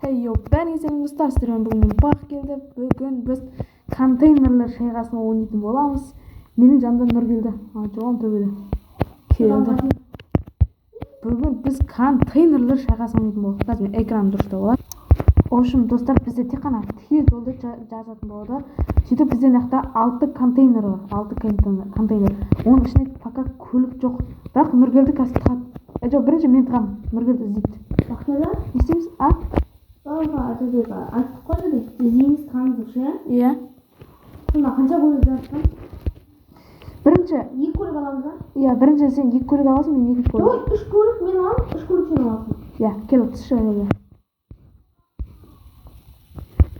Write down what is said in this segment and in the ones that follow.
Хей, бәріңе сәлем, достар, сіздермен бүгін мен, Бақ келді. Бүгін біз контейнерлер шайқасын ойнайтын боламыз. Менің жанымда Нұргелді. А, жоқ, төбеде. Келді. Бүгін біз контейнерлер шайқасын ойнайтын боламыз. Қазір мен экранды дұрыстап алайын. В общем, достар, бізде тек қана тез жолды жазатын болады. Сөйтіп бізде мына жақта 6 контейнер бар. 6 контейнер. Оның ішінде пока көлік жоқ. Бірақ Нұргелді қазір тығады. Жоқ, бірінші мен тығамын. Нұргелді іздейді. Бақияда? Не істейміз? А? Айттық қой жаңа, іздейміз, тығамыз деп ше. Иә. Сонда қанша көлік жаздың? Бірінші. Екі көлік аламыз ба? Иә, бірінші сен екі көлік аласың, мен екінші көлік. Жоқ, үш көлік мен аламын, үш көлік сен аласың. Иә, кел, түсші жерге.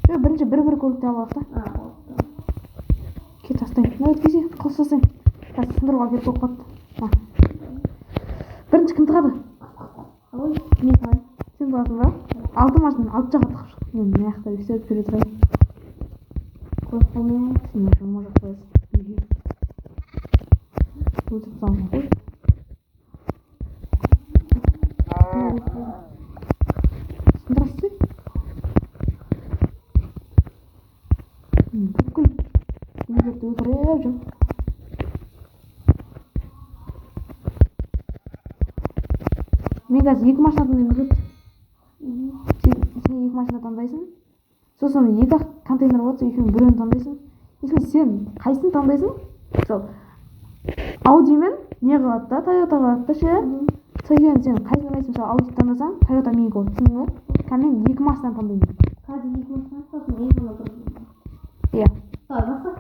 Жоқ, бірінші бір-бір көлікті алайық та. А, болды. Кет, тастайын. Мына өткізейін, қос тастайын. Қазір сындыруға керек болып қалды. А. Бірінші кім тығады? Ой, мен тығайын. Сен тығасың ба? 6 машина, 6 жаққа тығып шық. Мен мына жақта өйстіп жүре тұрайын. Қойып қоймай. Сен жолма жақ қоясың. Үйге. Өлтіріп тастаған ғой. Сындырасың. Бүкіл үйлерді өлтіріп жүр. Мен қазір екі машина таңдаймын, Нұргелді. Сен екі машина таңдайсың. Сосын екі ақ контейнер болады, сол екеуінің біреуін таңдайсың. Если сен қайсысын таңдайсың? Сол Ауди мен не қалады да, Тойота қалады да ше. Сол екеуін сен қайсысын таңдайсың? Мысалы, Ауди таңдасаң, Тойота менікі болады, түсіндің бе? Қазір мен екі машинаны таңдаймын. Қазір екі машина, сосын мен ғана тұрмын. Иә. Давай, бастап.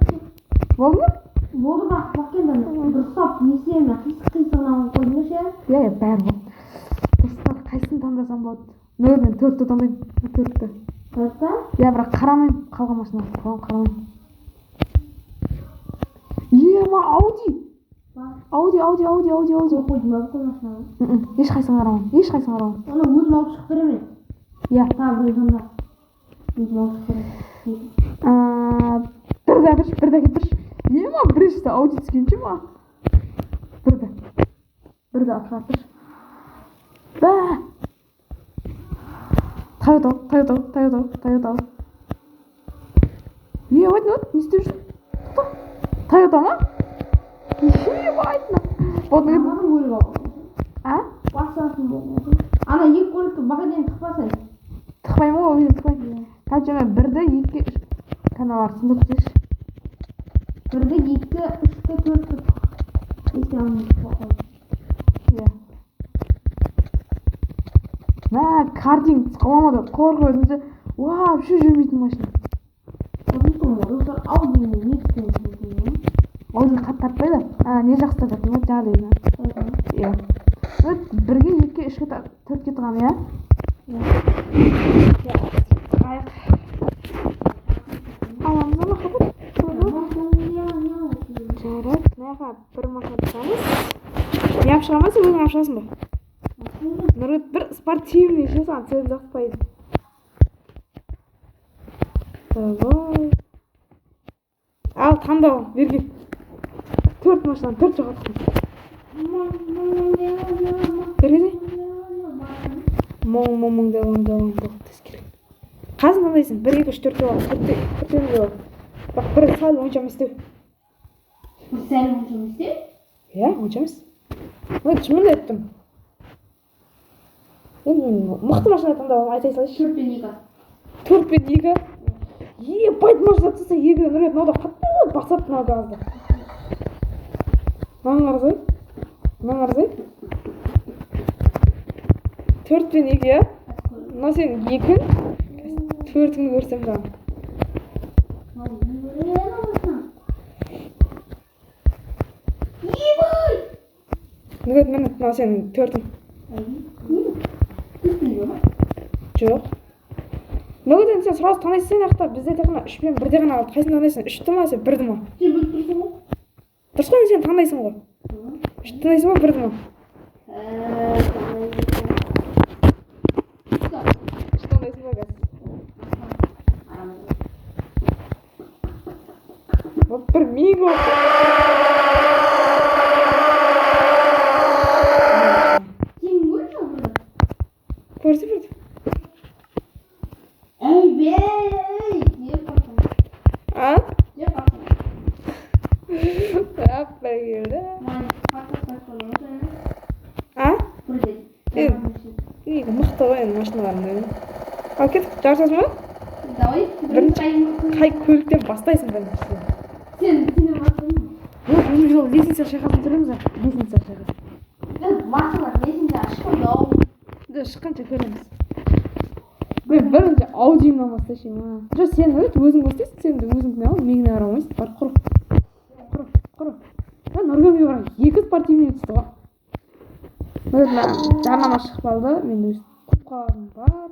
Болды ма? Болды, бірақ Бақияда дұрыстап несімен қисық-қисығын алып қойдың ше? Иә, иә, бәрі болды. Достар, қайсысын таңдасам болады? Нөл, мен төртті таңдаймын. Төртті. Төртті? Иә, бірақ қарамаймын қалған машинаға, қалған қарамаймын. Ема, Ауди! Ауди, Ауди, Ауди, Ауди, Ауди. Қойдың ба бүкіл машинаны? Ешқайсысын қарамаймын, ешқайсысын қарамаймын. Оны өзім алып шығып беремін. Иә. Тағы біреу таңда. Өзім алып шығып беремін. Бір де әкелші, бір де әкеліп тұршы. Ема, біріншісі Ауди түскенше ма? Бірді. Бірді алып шығарып тұршы. Бә! Тойота, Тойота, Тойота, Тойота. Е, ой, не істеп жүрсің? Тоқта. Тойота ма? Ебать, болды. Ана көлік алып. А? Басасын болды. Ана екі көлікті Бақиядан тықпасай. Тықпаймын ғой, өзім тықпаймын. Короче, мен бірді, екі, үш. Каналар сындырып тастайыншы. Бірді, екі, үшті, төртті. Бесті алмай. Иә. Мә, картинг қаламады, қорқып өзімше. Вообще жүрмейтін машина. Достар, Аудимен не түскен? Ауди қатты тартпайды. А, не жақсы тартады, вот жаңағыдай. Иә. Вот бірге, екіге, үшке, төртке тығамын, иә? Иә. Тығайық. Аламыз ба махаббат? Жарайды, мына жаққа бір машина тығамыз. Мен алып шығамын ба, сен өзің алып шығасың ба? Нұргүл, бір спортивный ше, саған цвет жақпайды. Давай. Ал, таңдау, берге. Төрт машинаны төрт жаққа тықтым. Бергезе? Моң, моң, моң, деп, моң, деп, моң, деп, тез керек. Қазір таңдайсың. 1, 2, 3, 4 деп ал. Төртеуін деп ал. Бірақ бірі сәл онша емес деу. Бір сәл онша емес деу? Иә, онша емес. Ой, шынымен де айттым. Енді мен мықты машина таңдап аламын, айта салайыншы. 4 пен 2. 4 пен 2. Ебать, машина түссе 2-ден Нұргелді, мынау да қатты басады мынау газды. Мынаны қарасай. Мынаны қарасай. 4 пен 2, иә? Мынау сенің екің. Төртіңді көрсем жаңа. Нұргелді, міне, мынау сенің төртің. Жоқ. Нұргелді, енді сен сразу таңдайсың, сен жақта бізде тек қана 3 пен 1-де ғана қалды. Қайсысын таңдайсың? 3-ті ма, сен 1-ді ма? Сен біліп тұрсың ғой. Дұрыс қой, сен таңдайсың ғой. 3-ті таңдайсың ба, 1-ді ма? 3-ті таңдайсың ба қазір? Вот бір миг болды. Сен көрші бірді? Көрсе бірді. Ей, жеп қалсам. А? Жеп қалсам. Ап, бәрекелді. Маған қатты сатып. А? Бірден. Е. Неге мықты ғой енді машиналарың. Ал кеттік, жарысасың ба? Давай. Бірінші қай көліктен бастайсың бірінші? Сен сенен бастаймын. Жоқ, бүгінгі жолы лестница шайқасын түсіреміз а? Лестница шайқасын. Машиналар лестница шықпайды ау. Жоқ, шыққанша көреміз. Мен бірінші Аудиімнен бастайыншы ма. Жоқ, сен өзің бастайсың, сен де өзіңкіне ал, менікіне қарамайсың. Бар, құр. Құр, құр. Мә, Нұргелдіге бірақ екі спортивный түсті ғой. Мына жарнама шығып қалды. Мен өз құп қалғаным бар.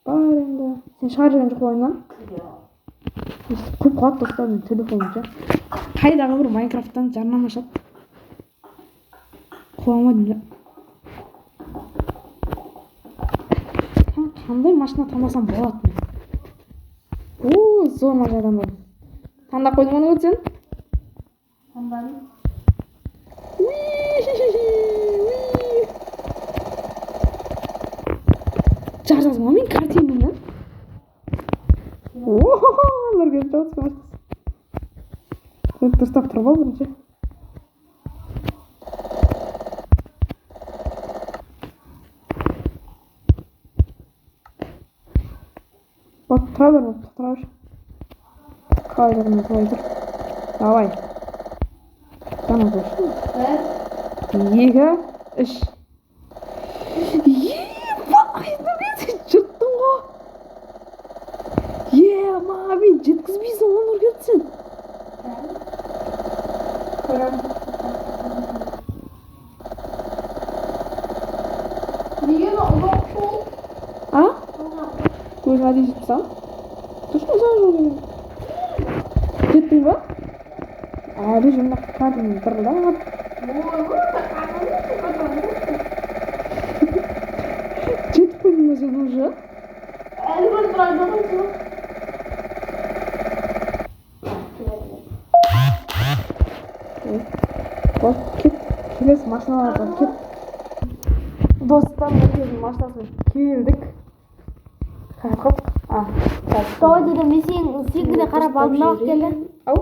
Бар енді. Сен шығарып жіберген жоқ па ойыннан? Құп қалады достар, мен телефоным ше. Қайдағы бір Майнкрафттан жарнама шығады. Қуа алмадым да. Қандай машина таңдасам болады мен? О, зор машина таңдадым. Таңдап қойдың ғой сен? Таңдадым. Уи, уи. Жарысасың ғой мен картинмен. О, Нұргелді жауып машинасы. Дұрыстап тұрып ал бірінші. Бak тұра бер, тұра бер. Қалай тұрғанда солай тұр. Давай. Жаңа қойшы. Бір. 2, 3. Ебай, Нұргелді, жырттың ғой. Ема, мен жеткізбейсің ғой, Нұргелді сен. Неге ұзақ жол? А? Өзің әдейі жетіп тастаған? Дұрыс қой, ұзақ жол деген. Жеттің ба? Әлі жұмақ кәдімгі дырылдап. Жетіп қойдың ба сен уже? Әлі бір тұрады ғой сол. Бол, кет. Келесі машиналарға кет. Достар, Нұргелдінің машинасымен келдік. Қаяққа қалдық? А, Давай дедім, мен сенікіне қарап алдым да келді. Ау?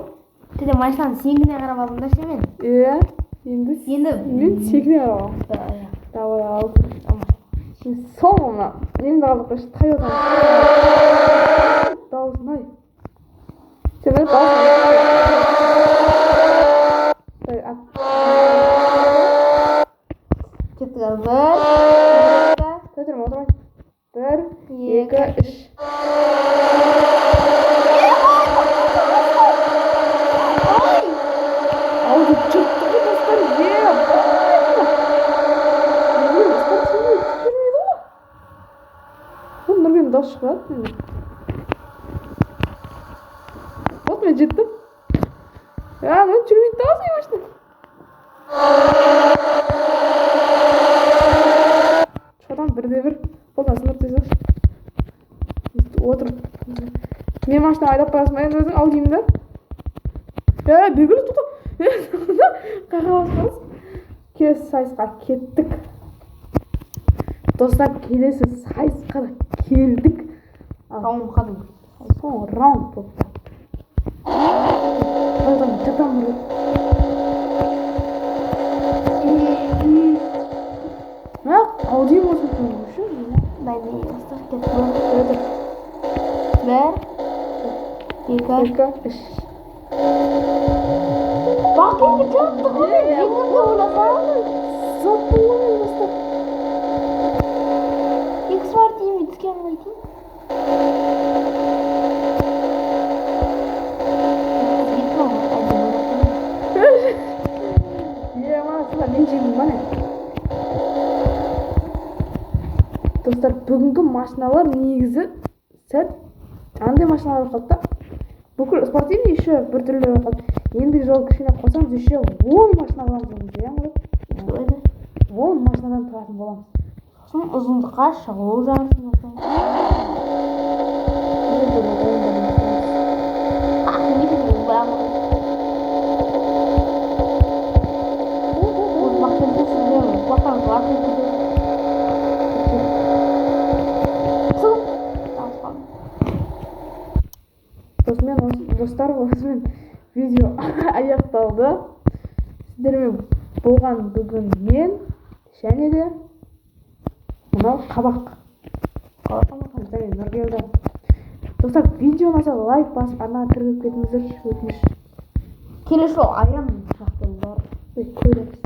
Дедім, машинаны сенікіне қарап алдым да ше мен. Иә, енді Енді мен сенікіне қарап алдым. Давай ал. Соңына немді қалдық қойшы, Тойота. Дауысын ай. Сен біліп дауысын. Кеттік ал. 1, 2, Отырма, отырмай. 1, 2, 3. Ауды жыртты ғой достар, ебай. Спортивный жүрмейді ғой. Бұл Нұргелдің дауысы шығып енді. Вот мен жеттім. Я, ну жүрмейді дауысы машина. Шодан бірде бір. Болды, сындырып тасташы. Отыр. Мен машина айдап барасың ба енді өзің Аудиімді? Е, белгілі тоқта. Қайға баспаңыз. Келесі сайысқа кеттік. Достар, келесі сайысқа да келдік. Раунд қадым. Соңғы раунд болыпты. Тойота жыртамын бір. Мә, Ауди болсын вообще. Дай мен ыстық кеттік. 1, 2, 2, 3. Bak енді жырттық ғой мен. Жеңдім деп ойласам. Саттым ғой мен достар. Екі спортивный түскен ғой деймін. Ема, сонда мен жеңдім ба не? Достар, бүгінгі машиналар негізі сәл андай машиналар болып қалды да. Бүкіл спортивный еще біртүрлі болып қалды. Ендігі жолы кішкене қосамыз, еще 10 машина аламыз енді, иә, Мұрат? 10 машинадан тұратын боламыз. Сосын ұзындыққа шығу жарысын жасаймыз. Достар, осымен видео аяқталды. Сіздермен болған бүгін мен және де мынау қабақ және Нұргелді. Достар, видео ұнаса, лайк басып, арнаға тіркеліп кетіңіздерші, өтініш. Келесі жолы айран жақтың бәрі. Ой, көреміз.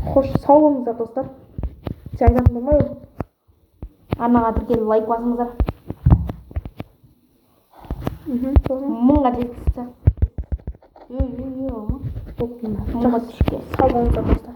Қош, сау болыңыздар, достар. Сен айтатын болмай. Арнаға тіркеліп, лайк басыңыздар. Сосын 1000-ға жеткізсек. Ей, ей, ей, Болды. 1000 подписчикке. Сау болыңыздар, достар.